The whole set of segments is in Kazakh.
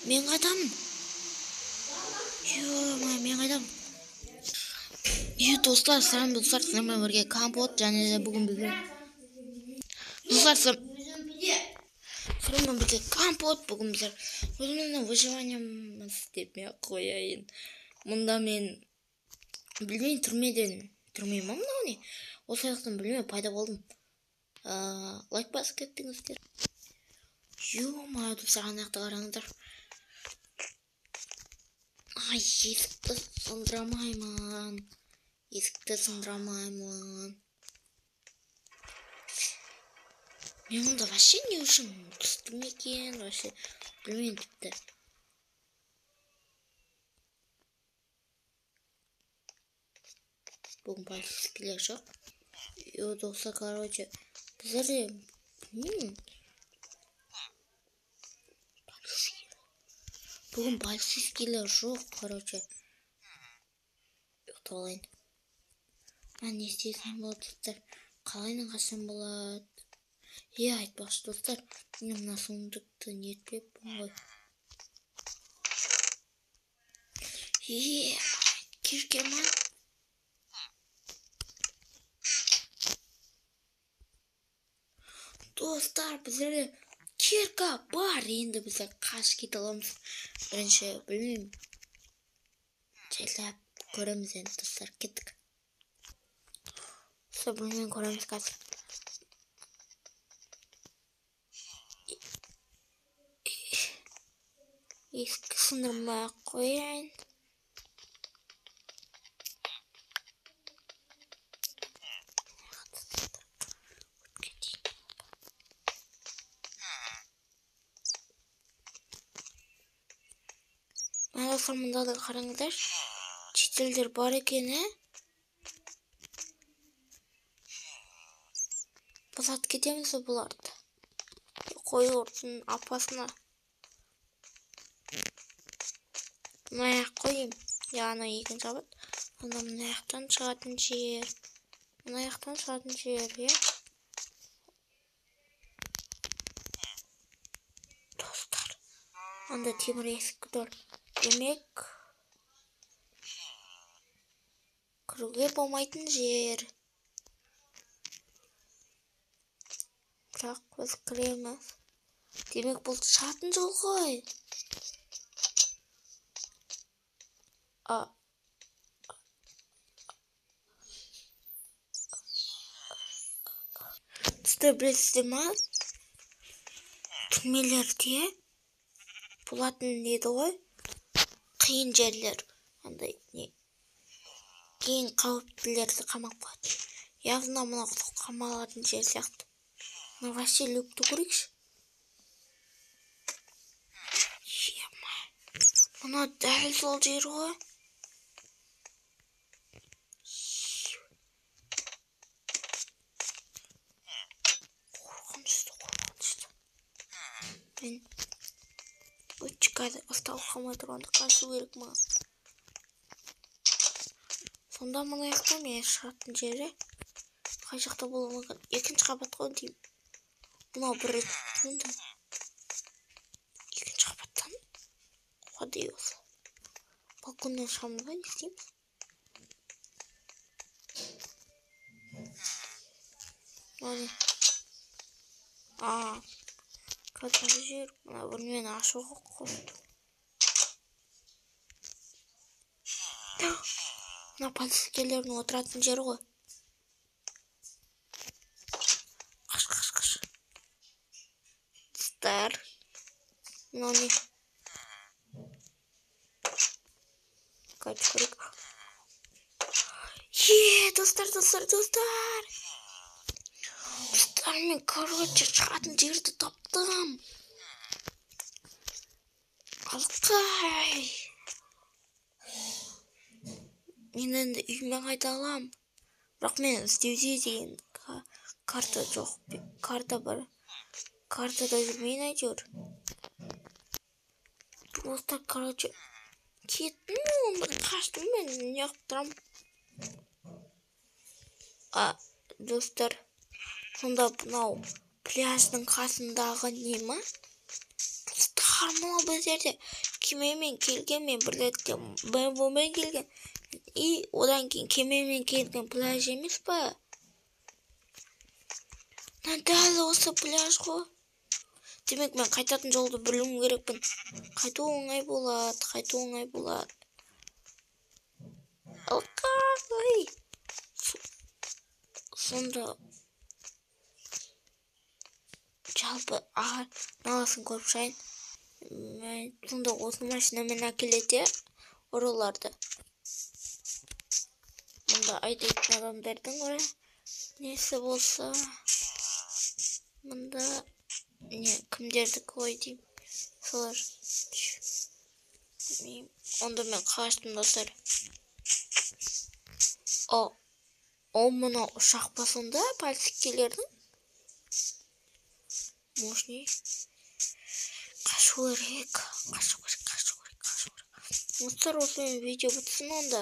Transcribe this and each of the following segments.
Мен қайдамын? Ё-моё, мен қайдамын? Е, достар, сәлем достар, сіздермен бірге Компот және де бүгін бізде достар, сіздермен бірге Компот, бүгін біздер өзіміздің выживаниеміз деп мен қояйын. Мұнда мен білмеймін, түрмеден, түрме ма мынау не? Осы жақтан білмей пайда болдым. Лайк басып кеттіңіздер. Ё-моё, достар, ана жақта қараңыздар. Ай, есікті сындырамаймын. Есікті сындырамаймын. Мен мұнда вообще не үшін түстім екен, вообще білмеймін тіпті. Бүгін полицейскийлер жоқ. Йо, достар, короче, біздер де білмеймін. Бүгін полицейскийлер жоқ, короче. Ұйықтап алайын. Мына не істесем болады, достар? Қалайынан қашсам болады? Е, айтпақшы, достар, мен мына сундукты не етпеппін ғой. Е, кешке ма? Достар, біздерде кирка бар. Енді біздер қашып кете аламыз. Бірінші, білмеймін. Жайлап көреміз енді, достар, кеттік. Достар, білмеймін, көреміз қазір. Есікті сындырмай ақ қояйын. Мына достар, мында да қараңыздар, шетелдер бар екен, ә? Босатып кетеміз бе бұларды? Қой ұрсын апасына. Мына жақ қояйын. Я, ана екінші қабат. Ана мына жақтан шығатын жер. Мына жақтан шығатын жер, иә? Достар, анда темір есік тұр. Демек, кіруге болмайтын жер. Бірақ біз кіреміз. Демек, бұл шығатын жол ғой. А. Сіздер білесіздер ма? Түрмелерде болатын еді ғой. Қиын жерлер, андай не, ең қауіптілерді қамап қояды. Явно мынау қамалатын жер сияқты. Мына вообще люкті көрейікші. Ема, мына дәл сол жер ғой. Қорқынышты, қорқынышты. Мен өтші қазір ұсталып қалмай тұрғанда қашу керек маған. Сонда мына жақта мен шығатын жері қай жақта болуы мүмкін? Екінші қабат қой деймін. Мынау бір рет сонда. Екінші қабаттан қуады осы. Балконнан шығамыз ба, не істейміз? Мынау не? А, қазір жер, мына бөлмені ашуға қойды. Мына полицейскийлердің отыратын жері ғой. Қаш, қаш, қаш. Достар, мынау не? Қаш, көрейік. Е, достар, достар, достар. Достар, мен, короче, шығатын жерді таптым. Қалқай. Мен енді үйіме қайта аламын. Бірақ мен іздеуде деген карта жоқ. Карта бар. Картада жүрмейін әйтеуір. Достар, короче, кеттім мен, бір қаштым мен, неғып тұрамын? А, достар, сонда мынау пляждың қасындағы не ма? Достар, Достар, мынау біздерде кемемен келген, мен бір ретте БМВ-мен келген. И одан кейін кемемен келген пляж емес па? Мына дәл осы пляж ғой. Демек мен қайтатын жолды білуім керекпін. Қайту оңай болады, қайту оңай болады. Ой. Сонда жалпы мыналасын көріп шығайын. Сонда осы машинамен әкеледі ұрыларды. Мұнда айдайтын адамдардың ұры несі болса, мұнда не кімдердікі ғой деймін. Солар. Онда мен қаштым, достар. О, мынау ұшақ па сонда полицейлердің? Мощный. Қашу керек, қашу керек, қашу керек, қашу керек. Достар, осымен видео бітсін онда.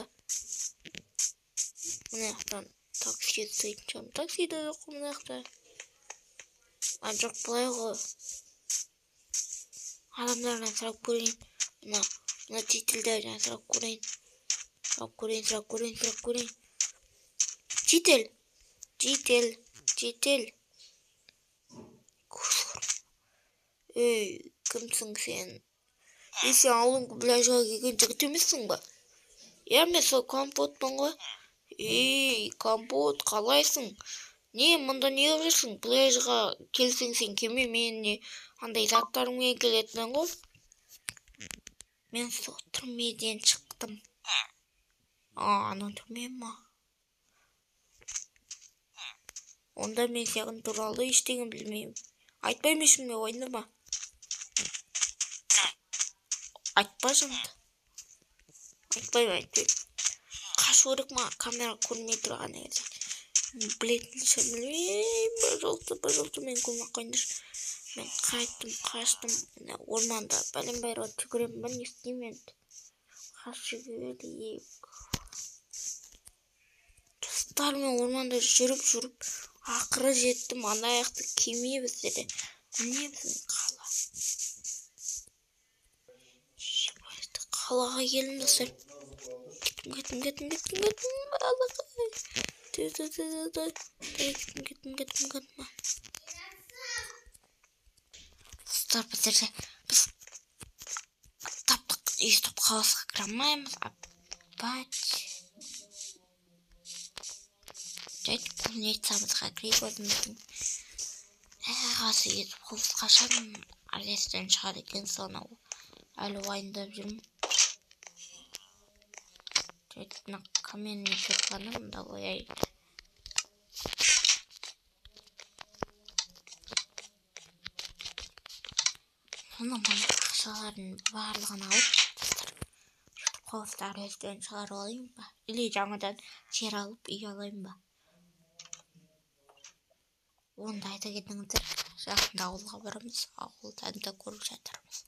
Мына жақтан такси ұстайтын шығармын. Такси де жоқ қой мына жақта. А, жоқ, былай ғой. Адамдардан сұрап көрейін. Мына жительдерден сұрап көрейін. Сұрап көрейін, сұрап көрейін, сұрап көрейін. Житель, житель, житель. Ей, кімсің сен? Ей, сен ауылдың пляжға келген жігіт емессің ба? Иә, мен сол Компотпын ғой. Ей, Компот, қалайсың? Не, мұнда не қылып жүрсің? Пляжға келсең сен кемемен не андай заттарыңмен келетін ғой. Мен сол түрмеден шықтым. А, анау түрме ма? Онда мен сен туралы ештеңе білмеймін. Айтпаймын ешкімге, уайымдама. Айтпа жынды. Айтпаймын, айтпаймын. Қашу керек ма? Камера көрмей тұрған егер. Білетін шығар, білмеймін. Пожалуйста, пожалуйста, мені көрмей ақ қойыңдаршы. Мен қайттым, қаштым. Міне орманда бәлен байырға жүгіремін ба, не істеймін енді? Қашу керек. Достар, мен орманда жүріп жүріп ақыры жеттім. Ана аяқты кеме біздерде. Міне біздің қала. Қалаға келдім, достар. Кеттім, кеттім, кеттім, кеттім, кеттім. Кеттім, кеттім, кеттім, кеттім. Достар, біздерде біз таптық, өйстіп қаласқа кіре алмаймыз. Опять. Жайт кузницамызға кірейік өзіміздің. Осы етіп қыз қашан арестен шығады екен, соны әлі уайымдап жүрмін. Жайт мына каменный кирканы мында қояйын. Соны мына ақшалардың барлығын алып, достар, қоғысты арестен шығарып алайын ба? Или жаңадан жер алып үй алайын ба? Онда айта кетіңіздер, жақында ауылға барамыз, ауылдан да көріп жатырмыз.